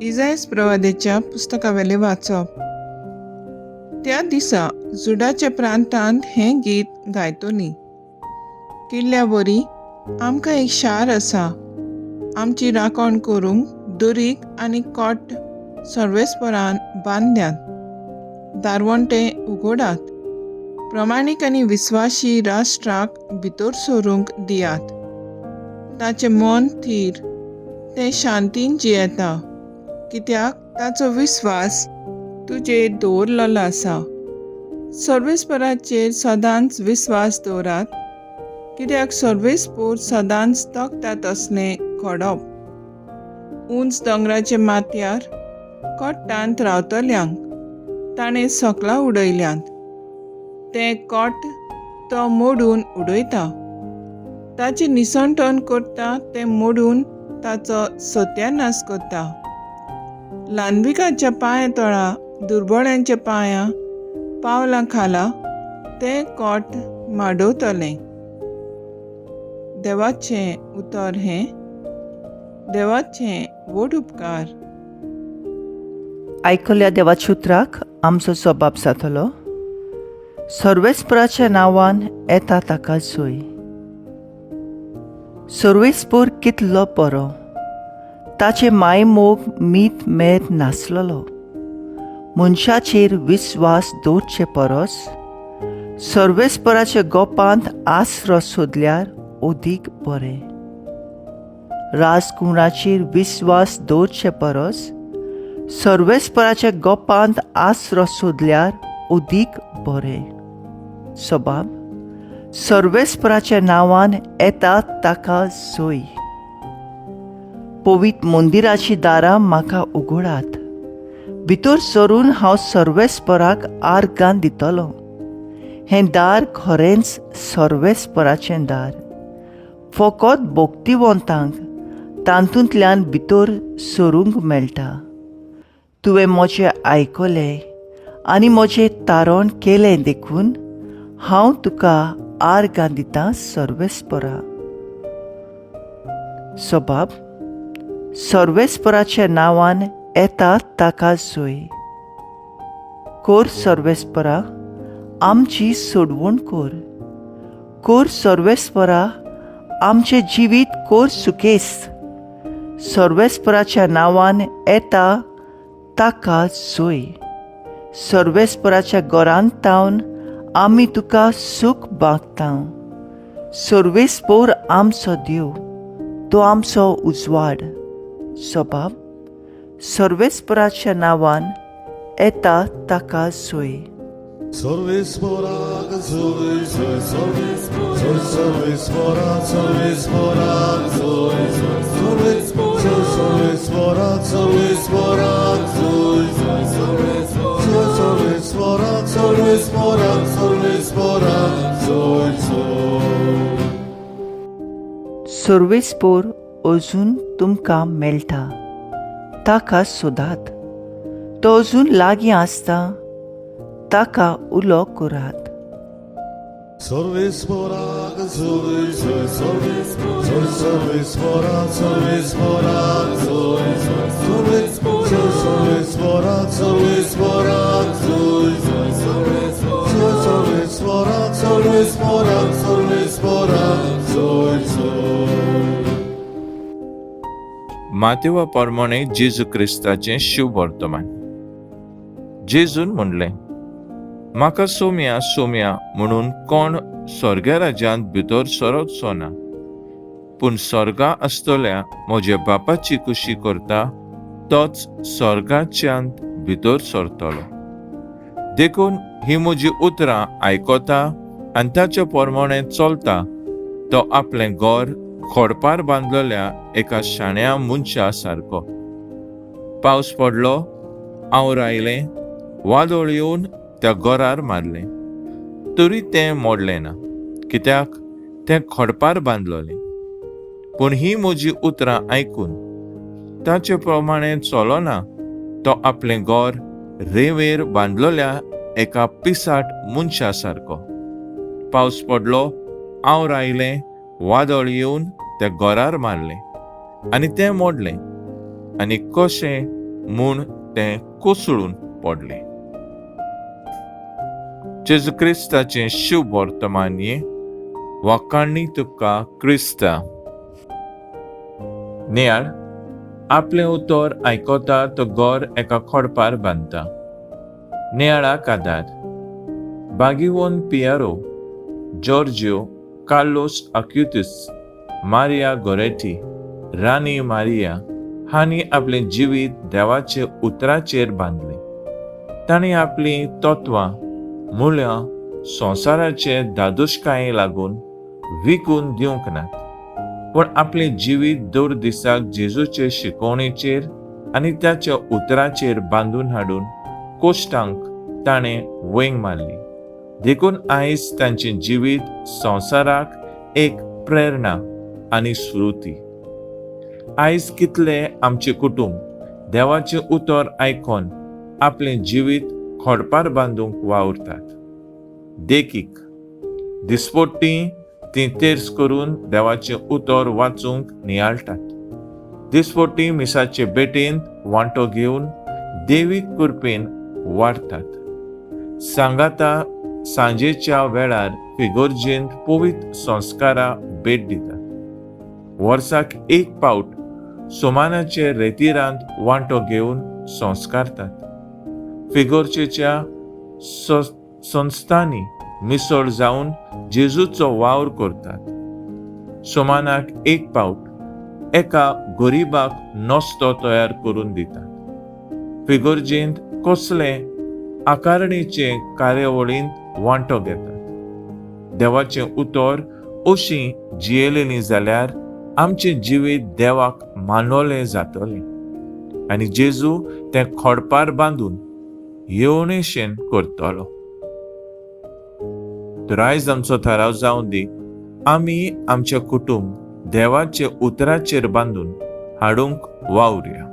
इजायस प्रवादेच्या पुस्तकावेलें वाचप. त्या दिसा जुडाच्या प्रांतांत हें गीत गायतलीं. किल्ल्या वरी आमकां एक शार आसा, आमची राखण करूंक दुरीग आनी कोट सर्वेस्परान बांदल्यात. दारवंटे उगडात, प्रमाणीक आनी विस्वाशी राष्ट्राक भितर सरूंक दियात. ताचें मन थीर, तें शांतीन जियेता, कित्याक ताचो विस्वास तुजेर दवरलेलो आसा. सर्वेस्पराचेर सदांच विस्वास दवरात, कित्याक सर्वेस्पोर सदांच तकता तसलें खडप. उंच दोंगराच्या माथ्यार कोट्टांत रावतल्यांक ताणें सकला उडयल्यांत. तें कोट तो मोडून उडयता, ताचें निसणटण करता, तें मोडून ताचो सत्यानाश करता. ल्हानविकाच्या पांया तळा, दुर्बळ्यांच्या पांया पावलां खाला तें कोट माडवतलें. देवाचें उतर हें. देवाचें व्हड उपकार. आयकल्या देवाच्या उतराक आमचो स्वभाव जातलो. सर्वेस्पराच्या नांवान येता ताका सोय. सर्वेस्पोर कितलो बरो, ताचे मायमोग मीत मेर नासलेलो. मनशाचेर विस्वास दवरचे परस सर्वेस्पराच्या गोपांत आसरो सोदल्यार अदीक बरें. राजकुंवराचेर विस्वास दवरचे परस सर्वेस्पराच्या गोपांत आसरो सोदल्यार अदीक बरें. सबाब सर्वेस्पराच्या नांवान येता ताका सोय. पवित्र मंदिराची दारां म्हाका उगडात, भितर सरून हांव सर्वेस्पराक आर्गां दितलो. हें दार खरेंच सर्वेस्पराचें दार, फकत भक्तिवंतांक तातूंतल्यान भितर सरूंक मेळटा. तुवें म्हजें आयकलें आनी म्हजें तारण केलें, देखून हांव तुका आर्गां दितां सर्वेस्परा. सबाब सर्वेस्पराच्या नांवान येता ताका सोय. कोर सर्वेस्परा, आमची सोडवण कोर. कोर सर्वेस्परा, आमचें जिवीत कोर सुकेस्त. सर्वेस्पराच्या नांवान येता ताका सोय. सर्वेस्पराच्या घरांत तावन आमी तुका सूख मागता. सर्वेस्पोर आमचो देव, तो आमचो उजवाड. सबाब सर्वेस्पराच्या नांवान येता ताका सोय. सर्वेस्पराक जोय जोय, जोय सर्वेस्परा, सर्वेस्पराक जोय जोय, जोय सर्वेस्परा, सर्वेस्पराक जोय जोय, जोय सर्वेस्परा, सर्वेस्पराक, सर्वेस्पराक जोय जोय. सर्वेस्पोर अजून तुमकां मेळटा, ताका सोदात. तो अजून लागीं आसता, ताका उलो करात. सर्वेस्पराक जोय जोय, जोय सर्वेस्परा, सर्वेस्पराक जोय जोय, जोय सर्वेस्परा, सर्वेस्पराक जोय जोय, जोय सर्वेस्परा, सर्वेस्पराक, सर्वेस्पराक जोय जोय. मातेवा प्रमाणे जेजू क्रिस्ताचें शुभ वर्तमान. जेजून म्हणलें, म्हाका सोम्या सोम्या म्हणून कोण स्वर्गा राज्यांत भितर सरचो ना, पूण स्वर्गा आसतल्या म्हज्या बापाची कुशी करता तोच स्वर्गाच्यांत भितर सरतलो. देखून ही म्हजी उतरां आयकता आनी ताचे प्रमाणे चलता तो आपलें घर खडपार बांदलेल्या एका शाण्या मनशा सारको. पावस पडलो, आंवर आयलें, वादळ येवन त्या घरार मारलें, तरी तें मोडलें ना, कित्याक तें खडपार बांदलोलें. पूण ही म्हजी उतरां आयकून ताचे प्रमाणे चलोना तो आपलें घर रेंवेर बांदलेल्या एका पिसाट मनशा सारको. पावस पडलो, आंवर आयलें, वादळ येवन त्या घरार मारलें आनी तें मोडलें आनी कशें म्हूण तें कोसळून पडलें. जेजू क्रिस्ताचें शुभ वर्तमान हें. वाखाणणी तुका क्रिस्ता. नियाळ. आपलें उतर आयकता तो घर एका खडपार बांदता. नियाळाक आदार. Bhagyawan Piero, Giorgio, Carlos Acutis, Maria Goretti, Rani Maria हांणी आपलें जिवीत देवाचे उतराचेर बांदलें. तांणी आपलीं तत्वां मुल्यां संवसाराचे धादोशकाये लागून विकून दिवंक नात, पूण आपलें जिवीत दर दिसाक जेजूचे शिकवणेचेर आनी ताच्या उतराचेर बांदून हाडून कोश्टांक ताणें वेंग मारली. देखून आयज तांचें जिवीत संवसाराक एक प्रेरणा आनी स्फुर्ती. आयज कितले आमचें कुटुंब देवाचें उतर आयकोन आपलें जिवीत खडपार बांदूंक वावुरतात? देखीक, दिसपट्टी तीं तेर्स करून देवाचें उतर वाचूंक नियाळटात, दिसपट्टी मिसाचे भेटेंत वांटो घेवन देवीक कृपेन वाडटात, सांगाता सांजेच्या वेळार फिगोर्जेंत पवित्र संस्कारा भेट दितात, वर्साक एक पावट सोमानाचे रेतिरांत वांटो घेवन संस्कारतात, फिगोर्जेच्या संस्थांनी मिसळ जावन जेजूचो वावर करतात, सोमानाक एक पावट एका गरिबाक नस्तो तयार करून दितात, फिगोर्जेंत कसले आकारणीचे कार्यावळींत वांटो घेतात. देवाचें उतर अशी जियेलेली जाल्यार आमचें जिवीत देवाक मानवलें जातलें आनी जेजू तें खडपार बांदून येवणेशेन करतलो. तर आयज आमचो थाराव जावं दी, आमी आमचें कुटुंब देवाचे उतराचेर बांदून हाडूंक वावरुया.